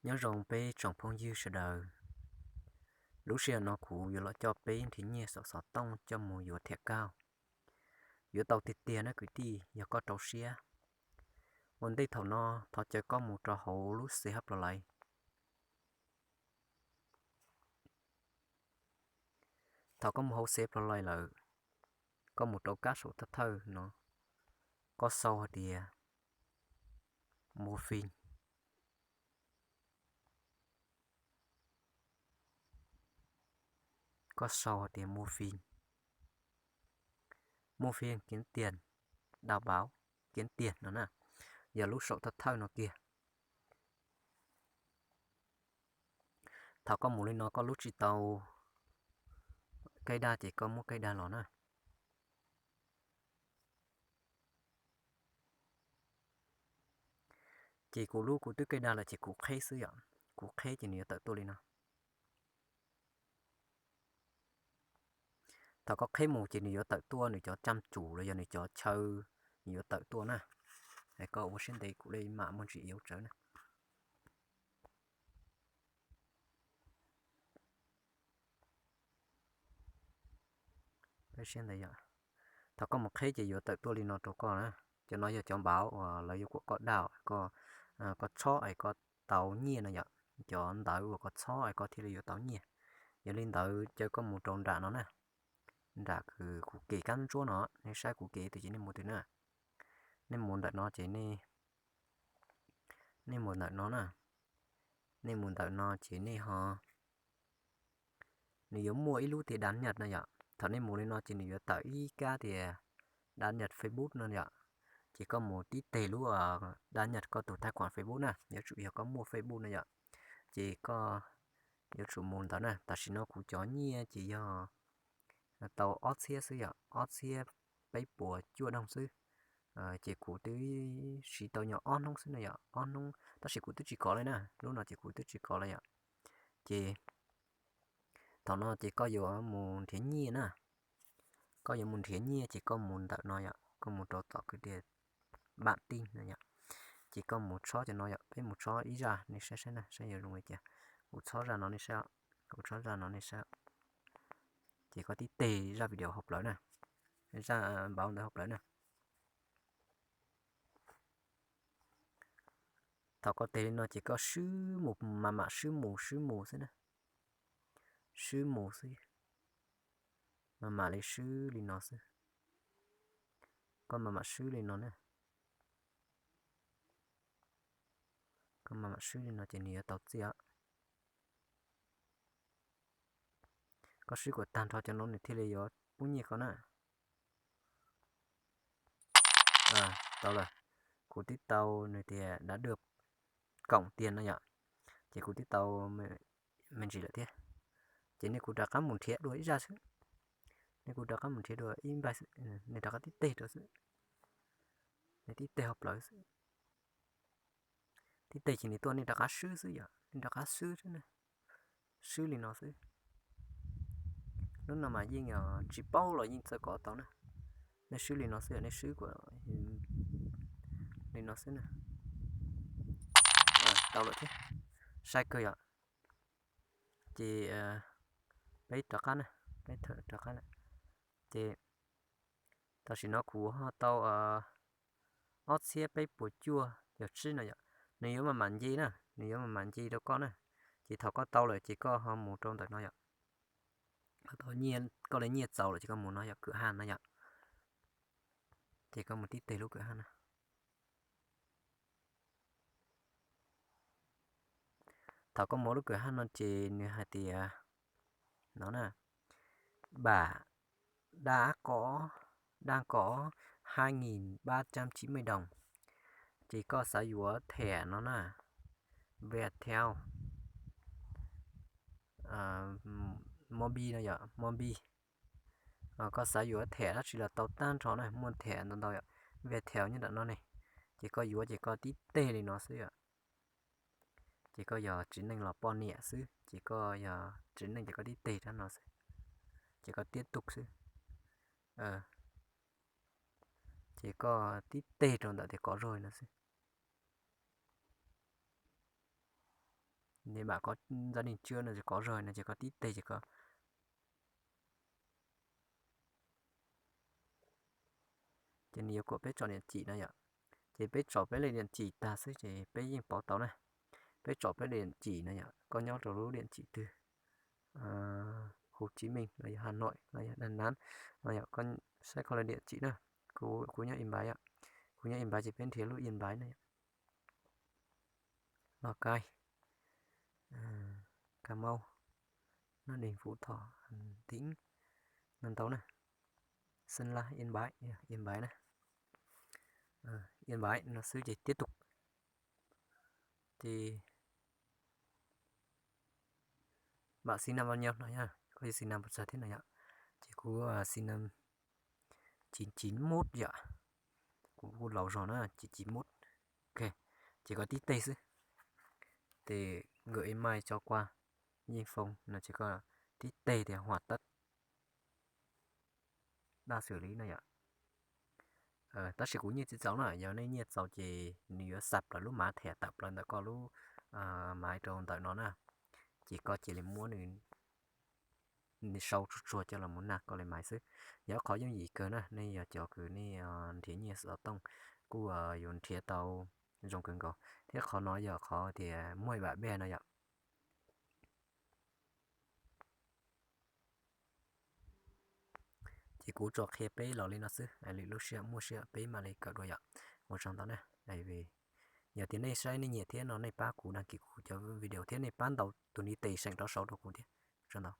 Nyob zoo peb tsoom phooj ywg sawv daws, lub sij hawm no kuv yuav los coj peb nrhiav nyiaj saum xov tooj coj mus yuav thiam kauj. Yuav tau tiag tiag na kwv tij, yog koj rau siab. Ua ntej thaum no thov caw koj mus rau hauv lub xev hab plos lais. Thaum koj mus hauv xev plos lais lawm, koj mus rau kab saum thawj thawj no, koj sau hais tias mua phim. Koj sau hais tias mua phim, mua phim kiếm tiền, đào bảo kiếm tiền no na, yog lub saum thawj thawj no kiag. Thaum koj mus li no koj lub tsis tau kaij daj ces koj muab kaij daj los na. Ces kuv lub kuv twb kaij daj lawm ces kuv qheb xwb yom. Kuv qheb ces nws yuav tawm tuaj li no. Thaum koj qheb mus ces nws yuav tawm tuaj nws cov cam tsum los yog nws cov chaw, nws yuav tawm tuaj na. Koj ua siab ntev kuv le mam muaj ntsis iv tsawv na. Thaum koj mus qheb ces yuav tawm tuaj li no rau koj na. Cov no yog cov npav uas lawv yuav kuam koj daj, koj txhob es koj tau nyiaj no yom. Cov ntawv uas koj txhob es koj thiaj li yuav tau nyiaj. Yog li ntawd caw koj mus rau nram no na. Nram kuv kem kab ntsuab no, nej saib kuv kem twg ces nej mus twg na. Nej mus ntawm no ces nej, nej mus ntawm no na. Nej mus ntawm no ces nej ho, nws yuav muaj ib lub tias đăng nhập no yom. Thaum nej mus li no ces nws yuav tawm ib kab tias đăng nhập Facebook no yom. Ces koj mus tib teg lub đăng nhập koj tus tài khoản Facebook na, yuav tsum yog koj muaj Facebook no yom. Ces koj yuav tsum mus ntawd na. Tam sim no kuv cov nyiaj ces yog tau ob txhiab xwb yom, ob txhiab peb puas cuaj dooj xwb. Ces kuv twb siv tau nyuam ob hnub xwb na yom, ob hnub tab sis kuv twb tsis kov li na, lub no ces kuv twb tsis kov li yom. Ces thaum no ces koj yuav mus nrhiav nyiaj na. Koj yuav mus nrhiav nyiaj ces koj mus ntawm no yom, koj mus rau tom kwv tias bạn tin no yom. Ces koj mus txhob cov no yom, peb mus txhob ib zaj nej saib saib na, saib yuav zoo li cas. Kuv txhob zaj no nej saib, kuv txhob zaj no nej saib. Ces koj tib teg zaj video hauv plawv na, zaj npav ntawd hauv plawv na. Thaum koj teg li no ces koj swb mus, mam mam swb mus swb mus xwb na. Swb mus xwb, mam mam li swb li no xwb. Koj mam mam swb li no na. Koj mam mam swb li no ces nws yuav tau txiaj. Koj swb kom tag nrho cov no nws thiaj li yuav pub nyiaj koj na. Tau lawm, kuv twb tau nws tias đã được cộng tiền no yom. Ces kuv twb tau me ntsis lawm thiab. Ces nej kuv rov qab mus nrhiav dua ib zaj xwb. Nej kuv rov qab mus nrhiav dua ib npaug xwb, nej rov qab tib teg rau xwb. Nej tib teg hauv plawv xwb. Tib teg ces nws tuaj nej rov qab swb xwb yom, nej rov qab swb xwb na. Swb li no xwb. Lub no mas yeej tsis paub los yeej txawj kov tau na. Nej swb li no xwb yom, nej swb kom li no xwb na. Tau lawm thiab. Sai kawg yom. Ces peb rov qab na, peb rov qab lawm. Ces tam sim no kuv ho tau ob txhiab peb puas cuaj caum tsib no yom. Nws yuav mam mam nce na, nws yuav mam mam nce rau koj na. Ces thaum koj tau lawm ces koj ho mus rau ntawm no yom. Koj tau, koj li nyiaj txaus lawm ces koj mus no yom, kawm haj no yom. Ces koj mus tib teg lub kawm haj no. Thaum koj mus lub kawm haj no ces nws hais tias no na, bạn đã có, đang có hai nghìn ba trăm chín mươi đồng. Ces koj xav yuav thẻ no na, Viettel, Mobi no yom, Mobi. Koj xav yuav thẻ dab tsi los tau tag nrho na, muaj thẻ ntau ntau yom, Viettel nyob ntawm no ne. Ces koj yuav ces koj tib teg li no xwb yom. Ces koj yog txiv neej los poj niam xwb, ces koj yog txiv neej ces koj tib teg rab no xwb, ces koj tiab tus xwb. Ces koj tib teg rau ntawm tias kov zog no xwb. Nws mam kov ntxab neeg tswb no ces kov zog no ces koj tib teg ces koj, ces nws yuav kom peb tsom niam cim no yom. Ces peb tsom peb li niam cim tag xwb ces peb yeej pauv tau na. Peb tsom peb li niam cim no yom, koj nyob rau lub niam cim twg, Hồ Chí Minh los yog Hà Nội los yog Đà Nẵng no yom, koj saib koj li niam cim na. Kuv nyob Yên Bái yom, kuv nyob Yên Bái ces peb nrhiav lub Yên Bái na yom. Lào Cai, Cà Mau, Nam Định, Phú Thọ, Hà Tĩnh, Nam Tây na, Sơn La, Yên Bái, Yên Bái na, Yên Bái no xwb ces tiếp tục. Ces bạn sinh năm bao nhiêu no yom, koj sinh năm bao giờ thiab no yom. Ces kuv sinh năm chín chín mốt yom, kuv kuj laus zog na, chín chín mốt. Ok, ces koj tib teg xwb. Ces gửi email cho qua, Yeej Foom no ces koj tib teg tias hoàn tất, đang xử lý no yom. Tab sis kuv nyiaj tsis txaus na, yog nej nyiaj txaus ces nws yuav xa plaws lub mã thẻ tawm plaws ntawm koj lub mã rau ntawm no na. Ces koj cia li muab nws sau tsuag tsuag coj los mus nag koj li maiv xwb. Yog qhov yooj yim kawg na, nej yog cov kws nej nrhiav nyiaj xov tooj kuj yuav nrhiav tau zoo kawg nkaus. Thiab qhov no yog qhov tias muaj ib vam bej no yom. Ces kuv tsuas qhia peb los li no xwb, lwm lub sij hawm muaj sij hawm peb mam li kawm dua yom. Ua tsaug ntau na. Yog tias nej saib nej nyiam thiab no nej pab kuv đăng ký kuv cov video thiab nej pab ntaus tus ntiv tes seem rov saud rau kuv thiab. Ua tsaug ntau.